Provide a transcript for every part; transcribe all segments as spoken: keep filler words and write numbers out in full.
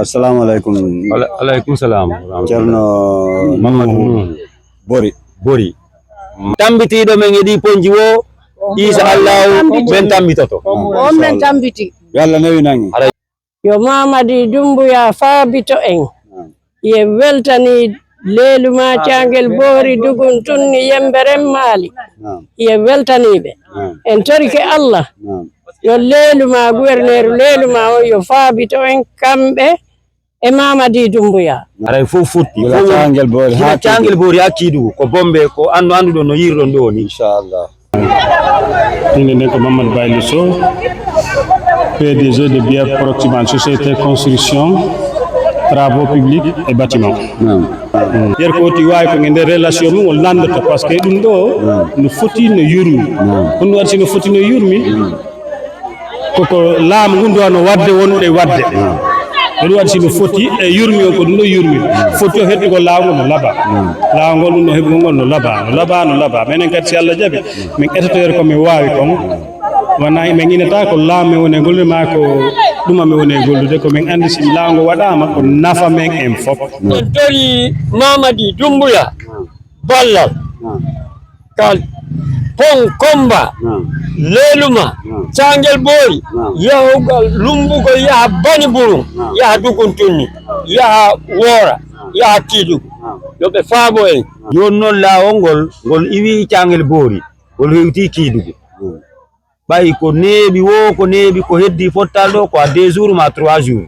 Assalamu aleykum. Aleykum salam. Ceerno Mamadou Nuhu. Bori. Bori. Tambitiiɗo men e ɗi ponji wo, inchallahu men tambitoto. On men tambiti. Yo Allah newi nangi. Yo Mamadi Dumbuya faabito en. Ye weltani leelu ma Caangel Boori, Dugun Tunni, Yemberen, Maali. Ye weltaniiɓe. En torike Allah. Yo leelu ma, guwerneeru leelu ma o, yo faabito en kamɓe e Mamadi Dumbuya. Aray fof fotti. Gila Caangel Boori haa Caangel Boori haa Kiidugu. Ko Bombe, ko anndu annduɗon no yiirɗon ɗo ni. Inchallah. Innde nden ko Mamadou Baylo Sow, P D G de Bière Proximal, société construction, travaux publics et bâtiments. Yer ko woti wawi ko e nder relation mum o landata, par ce que ɗum ɗo no foti no yurmi. Ko ɗum waɗi si no foti no yurmi, koko laamu ngun duwa no wadde wonɗe wadde. Ko ɗum waɗi si no foti e yurmi on, ko ɗum ɗo yurmi. Foti o heddugol laawol ngol no laba. Laawol ngol ɗum ɗo heɓugol ngol no laba, no laba, no laba. Menen kadi si Allah jaɓi, min etotoyere ko min waawi kon. Wona min inata ko laamu men woni e gollude, ma ko ɗuma men woni e gollude. Ko min anndi si laawol ngol waɗaama, ko nafa men en fof. En tori Mamadi Dumbuya ballal ka Pon Komba, Leluma, Caangel Boori, yahugol Lumbugol, yaha Bani Burum, yaha Dugun Tunni, yaha Woora, yaha Kiidugu. Yo ɓe faabo en. Jooni noon laawol ngol, ngol iwii Caangel Boori, ngol hewtii Kiidugu. Ɓay ko neeɓi woo, ko neeɓi ko heddii fottal ɗo, ko à deux jours ma trois jours.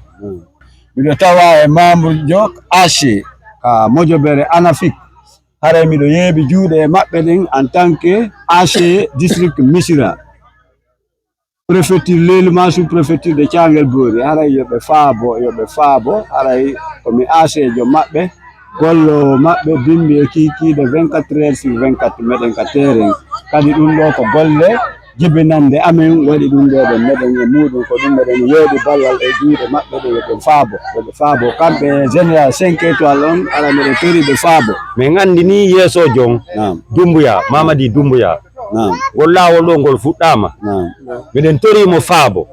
Miɗo tawa e membre jo A C ka mojobere Anafik. Haray miɗo yeeɓi juuɗe e maɓɓe ɗen en tant que A C district Missirah, préfecture Leluma, sous préfecture de Caangel Boori. Haray yo ɓe faabo, yo ɓe faabo. Haray ko mi A C jo maɓɓe, golloowo maɓɓe, bimbi e kiikiiɗe vingt-quatre heures sur vingt-quatre meɗen ka terrain. Kadi ɗum ɗo ko golle jibinande amen waɗi ɗum ɗo, ɗen meɗen e muɗum, ko ɗum meɗen yeeɓi ballal e juuɗe maɓɓe ɗe, yo ɓe faabo, yo ɓe faabo. Kamɓe e général cinq étoiles on, ara meɗen tori ɓe faabo. Min anndi ni yeeso jon Dumbuya, Mamadi Dumbuya. Ngol laawol ɗo ngol fuɗɗaama. Meɗen tori mo faabo.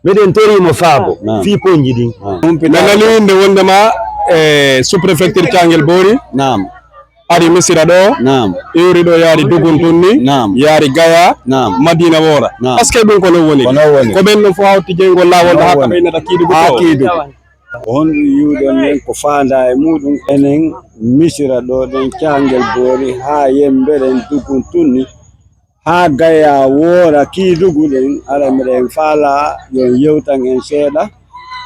Meɗen tori mo faabo fii ponji ɗin. Nanani nde wondema e sous-préfecture Caangel Boori. Ari Missirah ɗo, iwri ɗo yaari Dugun Tunni, yaari Gaya, Madina Woora. Est-ce que ɗum ko non woni? Ko ɓen ɗon fof hawti jeyngol laawol ɗo haa ka ɓeynata Kiidugu to. Ko honɗum yiwɗon nden ko faandaa e muɗum? Enen Missirah ɗo ɗen, Caangel Boori haa Yemberen, Dugun Tunni, haa Gaya, Woora, Kiidugu ɗen, ara miɗen faala yo on yewtan en seeɗa,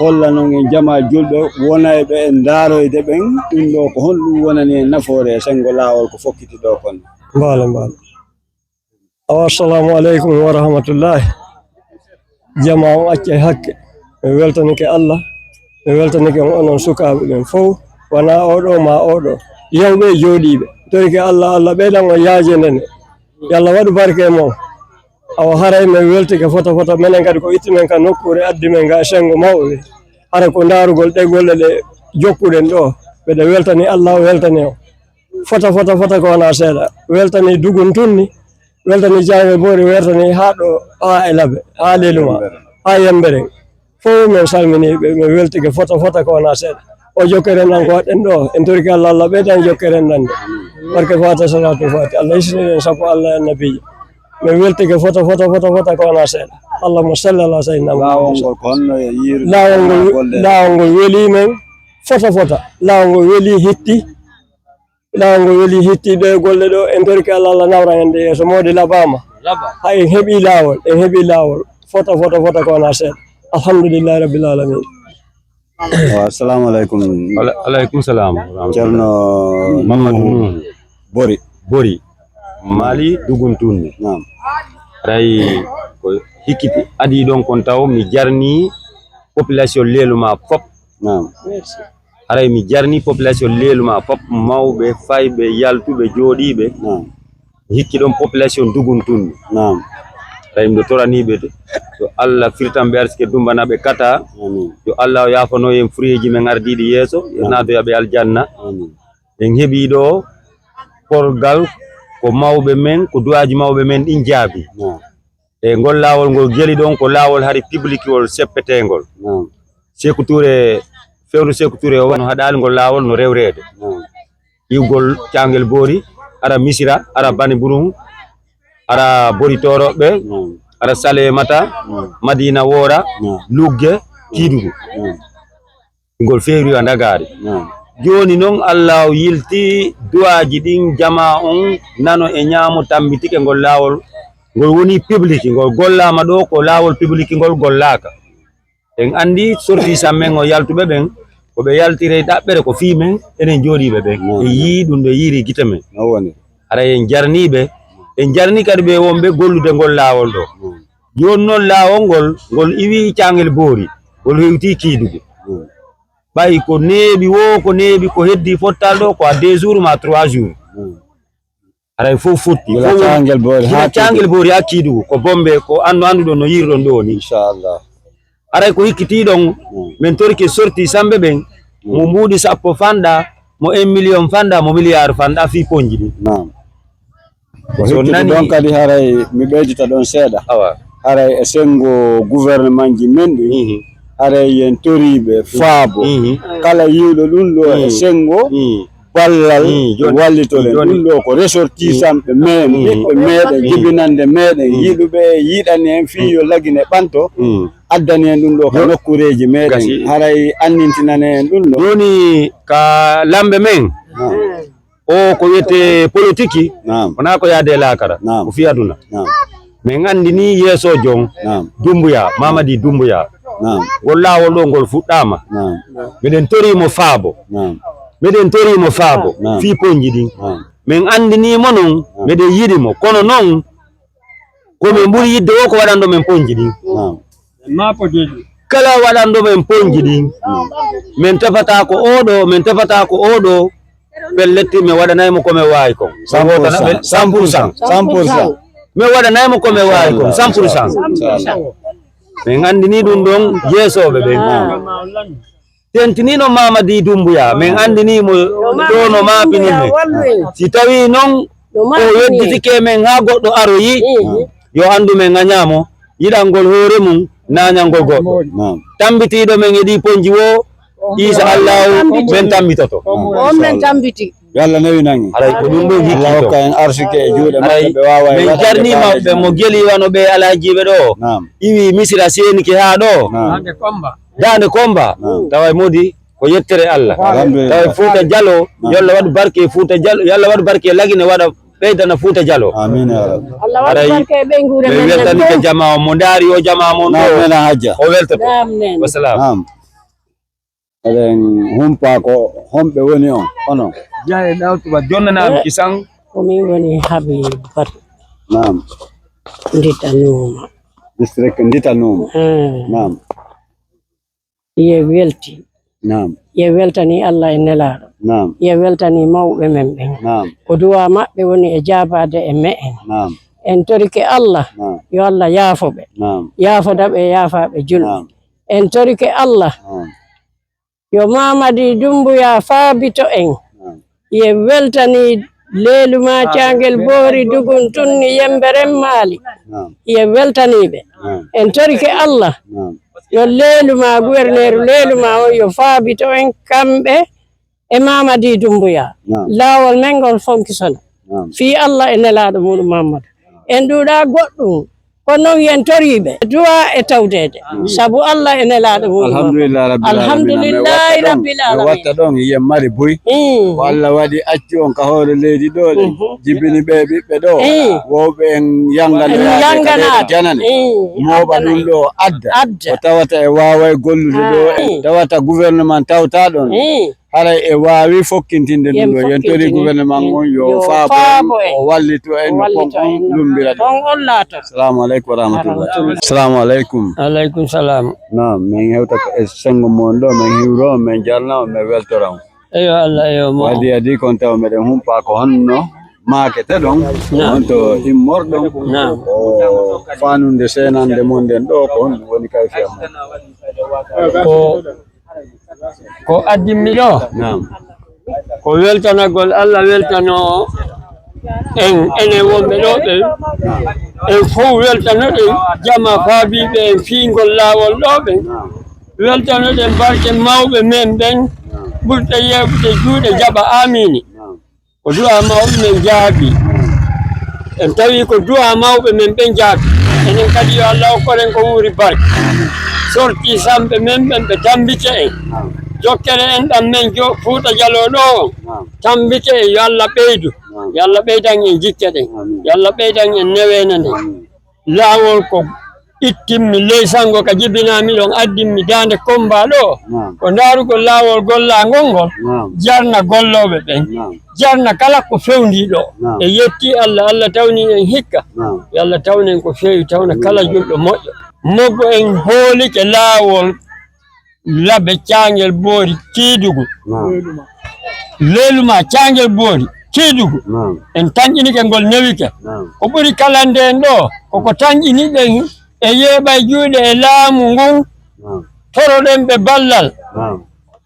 hollanon en jamaa julɓe wonayɓe en ndaaroyde ɓen, ɗum ɗo ko honɗum wonani en nafoore e senngo laawol ko fokkiti ɗo kon? Mbaalo, mbaalo. Awa, assalamu aleykum wa rahmatullahi. Jamaa on accay hakke. Mi weltanike Allah, mi weltanike on onon sukaaɓe ɓen fow. Wonaa oo ɗoo maa oo ɗoo. Yawɓe e jooɗiiɓe. Torike Allah, Allah ɓeydan on yaajende nde. Yo Allah waɗu barke e mon. Awa, haray min weltike fota fota. Menen kadi ko itti men ka nokkuure, addi men ga e senngo mawɓe. Hara ko ndaarugol ɗee golle ɗe jokkuɗen ɗoo. Mbeɗa weltani Allah, o weltani on. Fota fota fota ko wonaa seeɗa. Weltani Dugun Tunni, weltani Caangel Boori, weltani haa ɗo, haa e Labe, haa Leluma, haa Yemberen. Fof min salminii ɓe, min weltike fota fota ko wonaa seeɗa. O jokkere nan ko waɗɗen ɗo, en torike Allah, Allah ɓeydan jokkere nan nde. Barke Faatiha, Salaatul Faatiha. Allah hisnii en sappo Allah e Annabiijo. Min weltike fota fota fota fota ko wonaa seeɗa. Allahumma salli ala sayyidina Muhammad. Laawol ngol ko honno e yiirude? Laawol ngol, laawol ngol welii men fota fota. Laawol ngol welii hitti. Laawol ngol welii hitti ɗo e golle ɗo, en torike Allah, Allah nawra en nde yeeso. Moodi labaama. Hay en heɓii laawol, en heɓii laawol. Fota fota fota ko wonaa seeɗa. Alhamdulillahi rabbil alamin. Assalamu aleykum. Aleykum salam. Ceerno Mamadou Nuhu. Bori. Bori. Maali Dugun Tunni. Naam. Haray ko hikkiti adii ɗon kon taw mi jarnii population Leluma fop. Naam. Haray mi jarnii population Leluma fop, mawɓe, fayɓe, yaltuɓe, jooɗiiɓe. Naam. Hikki ɗon population Dugun Tunni. Naam. Haray miɗo toranii ɓe, yo Allah firtan ɓe arsike, dumbana ɓe kata. Amin. Yo Allah o yaafano en fureeji men ardiiɗi yeeso, yo naatoya ɓe aljanna. Amin. En heɓii ɗo korgal ko mawɓe men, ko du'aaji mawɓe men ɗin jaabi. Naam. E ngol laawol ngol geli ɗon ko laawol hari public wol seppeteengol. Naam. Seku Touré Fewndo Seeku Ture o wano haɗaali ngol laawol no rewreede. Iwgol Caangel Boori, ara Misira, ara Bani Burun, ara Bori Tooroɓe, ara Salemata, Madina Woora, Lugge, Kiidugu. Ngol feewri wa Ndagaari. Jooni noon, Allaahu yilti duwaaji ɗin, jamaa on nano e ñaamo tammbitike ngol laawol. Ngol woni public, ngol gollaama ɗo ko laawol public ngol gollaaka. En anndi sorti sammen o yaltuɓe ɓen, ko ɓe yaltiri e ɗaɓɓere ko fii men, enen jooɗiiɓe ɓen. En yii ɗum ɗo yiiri gite men. Haray en jarnii ɓe, en jarnii kadi ɓe wonɓe gollude ngol laawol ɗo. Jooni noon laawol ngol, ngol iwii Caangel Boori, ngol hewtii Kiidugu. Ɓay ko neeɓi woo, ko neeɓi ko heddii fottal ɗo, ko a deux jours ma trois jours. Haray fof fotti. Gila fof woni Caangel Boori gila haa Caangel Kiidugu. Boori haa Kiidugu. Ko Bombe, ko anndu, annduɗon no yiirɗon ɗo ni. Inchallah. Haray ko hikkitii ɗon, men torike sorti samɓe ɓen, mo mbuuɗi sappo fanɗa, mo un million fanɗa, mo milliard fanɗa fii ponji ɗin. Naam. Ko So hikkitii nani ɗon kadi haray mi ɓeydita ɗon seeɗa. Awa. Haray e senngo gouvernement ji men ɗin, haray yen toriiɓe faabo. Kala yi'uɗo ɗum ɗo e senngo, ballal, wallitoren. Ɗum ɗo ko ressortissantɓe men, ɓiɓɓe meɗen, jibinande meɗen, yiɗuɓe yiɗani en fii yo lagine ɓanto, addani en ɗum ɗo ka nokkureeji meɗen. Haray annintinane en ɗum ɗo. Jooni ka lamɓe men, o ko wiyetee politiki, wonaa ko yaade e laakara, ko fii aduna. Min anndini yeesoojo on, Dumbuya, Mamadi Dumbuya. Ngol laawol ɗo ngol fuɗɗaama. Miɗen torii mo faabo. Miɗen torii mo faabo fii ponji ɗin. Min anndini mo non, miɗen yiɗi mo. Kono non, ko min ɓuri yiɗde o ko waɗanɗo men ponji ɗin. Kala waɗanɗo men ponji ɗin, min tefata ko oo ɗo, min tefata ko oo ɗo, pellet, mi waɗanay mo ko mi waawi kon. Cent pour cent, cent pour cent, cent pour cent. Mi waɗanay mo ko mi waawi kon, cent pour cent. Min anndini ɗum ɗon yeesooɓe ɓen. Tentiniino Mamadi Dumbuya, min anndini mo ɗo no maapini men. Si tawii non o yedditike men haa goɗɗo aroyi, yo anndu men ŋañaa mo, yiɗangol hoore mum, naañangol goɗɗo. Naam. Tammbitiiɗo men e ɗii ponji woo, Iisa Allaahu, men tammbitoto. On men tammbiti. Yo Allah newinan en. Haray ko ɗum ɗon Allah hokka en arsike e juuɗe maɓɓe, ɓe waawa e men waɗande jarniima ɓe mo geli wano ɓe alhajiiɓe ɗo. Naam. Iwi Misira seenike haa ɗo. Naam. Daande Komba. Naam. Tawa e modi ko yettere Allah. Alhamdulillah. Tawa e Fuuta Jalo, yo Allah waɗu barke e Fuuta Jalo, yo Allah waɗu barke e Lagine, waɗa ɓeydana Fuuta Jalo. Amiin, ya Rabbi. Allah waɗu barke e ɓeynguure men. Ɓe weltanike jamaa on, mo ndaari o jamaa mon ɗo. Naam, men hajja. O weltoto. Naam, men. Wasalaam. Naam. Eɗen humpa ko homɓe woni on, onon? Jaaye ɗawtuba jonnanaami kisan. Ko min woni Habibatu. Naam. Ndita Nuuma. District Ndita Nuuma. Eh. Naam. Ye welti. Naam. Ye weltani Allah e Nelaaɗo. Naam. Ye weltani mawɓe men ɓen. Naam. Ko duwaa maɓɓe woni e jaabaade e me'en. Naam. En torike Allah, naam, yo Allah yaafo ɓe. Naam. Yaafoda ɓe, yaafa ɓe julɓe. Naam. En torike Allah, naam, yo Mamadi Dumbuya faabito en. Naam. Ye weltani leelu ma, naam, Caangel Boori, Dugun Tunni, Yemberen Maali. Naam. Ye weltanii ɓe. Naam. En torike Allah, naam, yo leelu ma, guwerneeru leelu ma on, yo faabito en kamɓe e Mamadi Dumbuya. Naam. Laawol men ngol fonkisona. Naam. Fii Allah e Nelaaɗo muɗum Muhammadu. En ɗuuɗaa goɗɗum. Ko non yen toriiɓe duwaa e tawdeede. Naam. Sabu Allah e Nelaaɗo muɗum Muhammadu. Alhamdulillahi rabbil alamina. Alhamdulillahi rabbil alamina. Mi watta ɗon, mi watta ɗon, yen mari buy. Mm. Ko Allah waɗi acci on ka hoore leydi ɗo ɗen. Mhm. Jibini ɓe ɓiɓɓe ɗo. Mm. Wowɓe en yangana en yaade ka yanganaade. Leydi janane. Mm. Mooɓa ɗum ɗo adda. Adda. Ko tawata e waaway gollude ɗo. Ah. En tawata gouvernement tawta ɗon. Mm. Haray e waawi fokkintinde ɗum ɗo. Yen tori fokkintini. Gouvernement on yo faabo en, o wallito en no kon on lumbira ɗum. On on laato. Assalamu aleykum wa rahmatullah. Assalamu aleykum. Aleykum salam. Naam, min hewta ko e senngo mon ɗo, min hiwro on, min jarna on, min weltora on. Eyo, Allah, eyo, mo. Waddi adi kon taw meɗen humpa ko honno maakete ɗon, naam, on to immorɗon, naam, o fanunde senande mon ɗen ɗo, ko honɗum woni kayfiya mon? Ko Ko addimmi ɗo, naam, ko weltanagol Allah weltanoo en, enen wonɓe ɗo ɓen. En fof weltanoɗen jama faabiiɓe en fii ngol laawol ɗo ɓen. Weltanoɗen barke mawɓe men ɓen ɓurɓe yeeɓude juuɗe jaɓa aamiin. Ko du'a mawɓe men jaabi. En tawi ko du'a mawɓe men ɓen jaabi. Enen kadi yo Allah okkoren ko wuuri barke. Sorti samɓe men ɓen ɓe tambike en. Jokkere en ɗam men jo Fuuta Jaloo ɗo on. Tambike en yo Allah ɓeydu. Yo Allah ɓeydan en jikke ɗen. Yo Allah ɓeydan en neweena nden. Laawol ko ittimmi ley sango ka jibinami ɗon, addimmi daande komba ɗo. Ko ndaarugol laawol gollaangol ngol. Jarna gollooɓe ɓen. Jarna kala ko fewndii ɗo. E yetti Allah, Allah tawni en hikka. Yo Allah tawnen ko feewi, tawna kala julɗo moƴƴo. Moggo en hoolike laawol Labe Caangel Boori Kiidugu. Leeluma Caangel Boori Kiidugu. En tanƴinike ngol newike. Ko ɓuri kala ndeen ɗo, koko tanƴiniɗen e yeeɓay juuɗe e laamu ngun. Toroɗen ɓe ballal.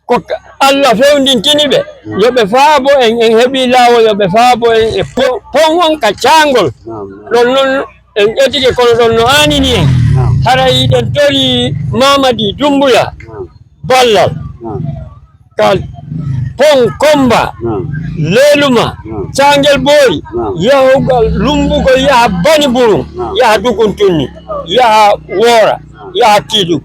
Ko ka-, Allah fewndintini ɓe. Yo ɓe faabo en, en heɓi laawol, yo ɓe faabo en e po-, pon on ka caangol. Ɗon non en ƴetike kono ɗon no aanini en. Hara hiɗen tori Mamadi Dumbuya ballal. Ka pon Komba, Leeluma, Caangel Boori, yahugol lumbugol yaha Bani Burum, yaha Duguntunni, yaha Woora, yaha Kiidugu.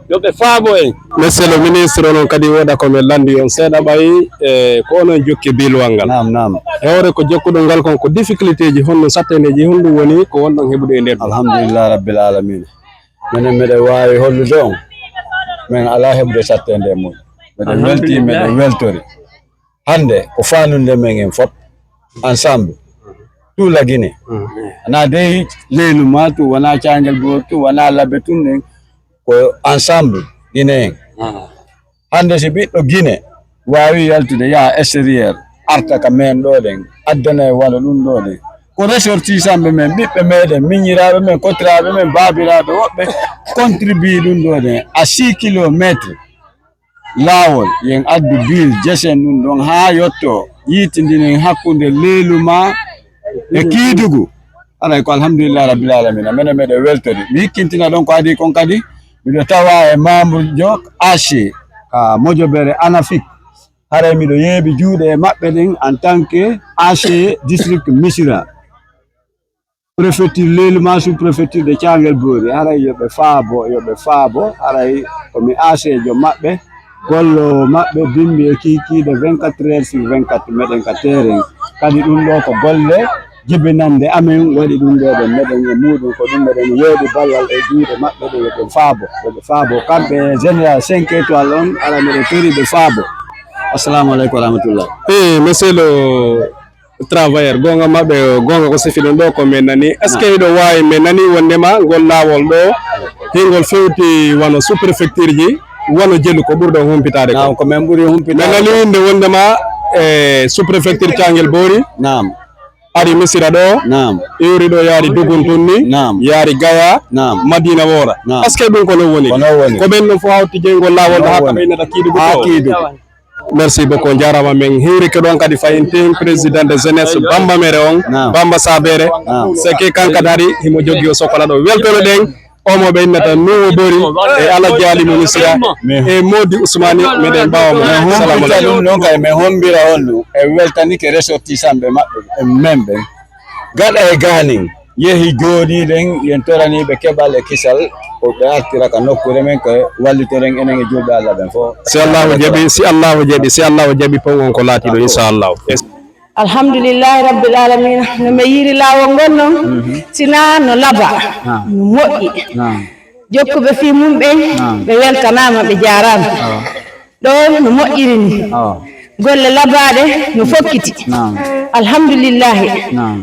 Yo ɓe faabo en. Monsieur le ministre, onon kadi wooda ko min lanndi on seeɗa ɓay, e ko onon jokki biilwal ngal. Naam, naam. Hewre ko jokkuɗon ngal kon ko difficulté ji honno satteneeji honɗum woni ko wonɗon heɓude e nder ɗum? Alhamdulillah Rabbil Alamina. Minen meɗen waawi hollude on. Min alaa heɓude sattende e mum. Meɗen welti, meɗen weltori. Hannde ko faandude men en fot ensemble. Tout la Guinée. Wonaa dey Leeluma tun, wonaa Caangel Boori tun, wonaa Labe tun en. Ko ensemble Guinée en. Hannde si ɓiɗɗo Guinée waawi yaltude yaha extérieur, arta ka men ɗo ɗen, addana e wano ɗum ɗo ɗen. Ko ressortissant ɓe men, ɓiɓɓe meɗen, miñiraaɓe men, kotiraaɓe men, baabiraaɓe woɓɓe contribue ɗum ɗo ɗen à six kilomètres. Laawol, yen addu biil, jesen ɗum ɗon haa yotto, yiitindinen hakkunde Leeluma e Kiidugu. Haray ko alhamdulillahi rabbil alamina. Menen meɗen weltori. Mi hikkintina ɗon ko adii kon kadi, miɗo tawa e membre jo A C ka mojobere Anafik. Haray miɗo yeeɓi juuɗe e maɓɓe ɗen en tant que A C district Missirah. Préfecture Leeluma, sous-préfecture de Caangel Boori, haray yo ɓe faabo, yo ɓe faabo, haray ko mi aaseejo maɓɓe, golloowo maɓɓe, bimbi e kiikiiɗe vingt-quatre heures sur vingt-quatre, meɗen ka terrain. Kadi ɗum ɗo ko golle jibinannde amen waɗi ɗum ɗo, ɗen meɗen e muuɗum, ko ɗum meɗen yeeɗi ballal e juuɗe maɓɓe ɗe, yo ɓe faabo, yo ɓe faabo kamɓe e général cinq étoiles on, hara meɗen tori ɓe faabo. Assalamu aleykum wa rahmatullah. Eh, monsieur le travailleur, goonga maɓɓe, goonga ko sifi ɗum ɗo ko min nani. Est-ce que hiɗo waawi, min nani wondema ngol laawol ɗo, hingol fewti wano sous-préfecture ji, wano Jelu ko ɓurɗo humpitaade ko? Naam, ko min ɓuri humpitaade. Min nani innde wondema, e sous-préfecture Caangel Boori. Naam. Ari Missirah ɗo. Naam. Iwri ɗo yaari Duguntunni. Naam. Yaari Gaya. Naam. Madina Woora. Naam. Est-ce que ɗum ko non woni? Ko non woni. Ko ɓen ɗon fof hawti jeyngol laawol ɗo haa ka ɓeynata Kiidugu. Haa Kiidugu. Merci beaucoup, on jaaraama. Min hiwrike ɗon kadi fayin tin président de jeunesse Bamba Mere on, Bamba Sabere. Seke kanka dari, himo joggi o sokola ɗo. Weltono ɗen, o mo ɓe innata Nuwo Bori, e Alaji Ali mo Misira, e Modi Usmani, meɗen mbaawa mo. Salamu aleykum. Ɗum noon kay, min hombira on ɗum, e weltanike ressortissant ɓe maɓɓe, e men ɓen. Gaɗa e gaanin. Yehi jooɗiiɗen, yen toranii ɓe keɓal e kisal, ko ɓe artira ka nokkuure men, ko wallitoren enen e julɓe Allah ɓen fof. Si Allahu jaɓi, si Allahu jaɓi, si Allahu jaɓi, pon on ko laatiiɗo, inchallahu. Alhamdulillahi Rabbil Alamina. No mi yiiri laawol ngol noon, sinaa no laba, no moƴƴi. Jokkuɓe fii mum ɓen, ɓe weltanaama, ɓe jaaraama. Ɗo no moƴƴiri ni. Golle labaaɗe no fokkiti. Alhamdulillahi.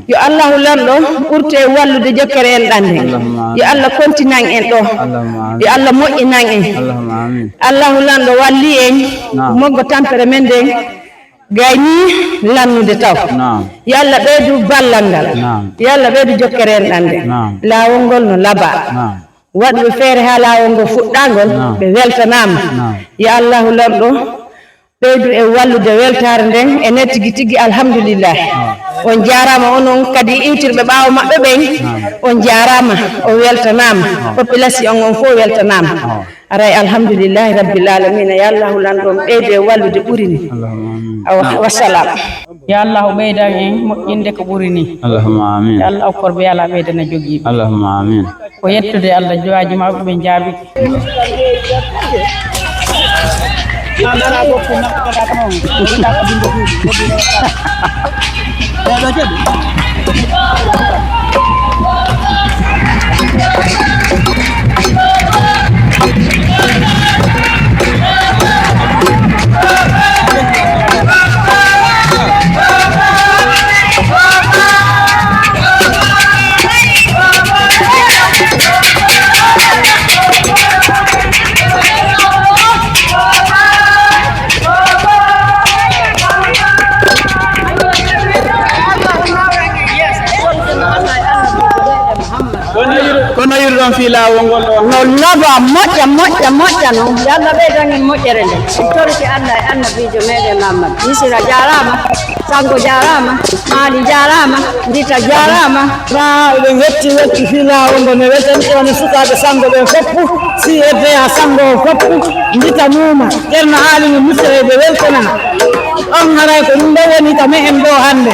Yo Allahu lanɗo ɓurtu en wallude jokkere en ɗan nden. Yo Allah kontinan en ɗo. Yo Allah moƴƴinan en. Allahu lanɗo walli en. Moggo tampere men nden gayni lannude taw. Yo Allah ɓeydu ballal ngal. Yo Allah ɓeydu jokkere en ɗan nden. Laawol ngol no labaa. Waɗuɓe feere haa laawol ngol fuɗɗaangol, ɓe weltanaama. Yo Allahu lanɗo Ɓeydu e wallude weltaare nden, enen tigi tigi, alhamdulillahi. On jaaraama, onon kadi iwtirɓe ɓaawo maɓɓe ɓen, on jaaraama, on weltanaama. Population on fof weltanaama. Aray, alhamdulillahi rabbil alamina. Ya Allahu, lanɗo on ɓeydu e wallude ɓuri ni. Allahumma amin. Awa, wassalam. Ya Allahu, ɓeydan en moƴƴinde ko ɓuri ni. Allahumma amin. Ya Allah, okkorɓe, ya Allah, ɓeydana jogiiɓe. Allahumma amin. Ko yettude Allah, duwaaji maɓɓe ɓe njaabi. Kono yiru-, kono yiruɗon fii laawol ngol ɗo? No naba moƴƴa, moƴƴa, moƴƴa non. Yo Allah ɓeydan en moƴƴere nde. En torike Allah e annabiijo meɗen Muhammad. Misira jaaraama, Sango jaaraama, Maali jaaraama, Ndita jaaraama. Maa eɗen hetti wetti fii laawol ngol, ne weltani ɗon e sukaaɓe Sango ɓen foppu, si eddeya Sango on foppu, Ndita Nuuma, Ceerno Aalimu Misira, eɓe weltanana. On haray ko ɗum ɗo woni ka me'en ɗo hannde.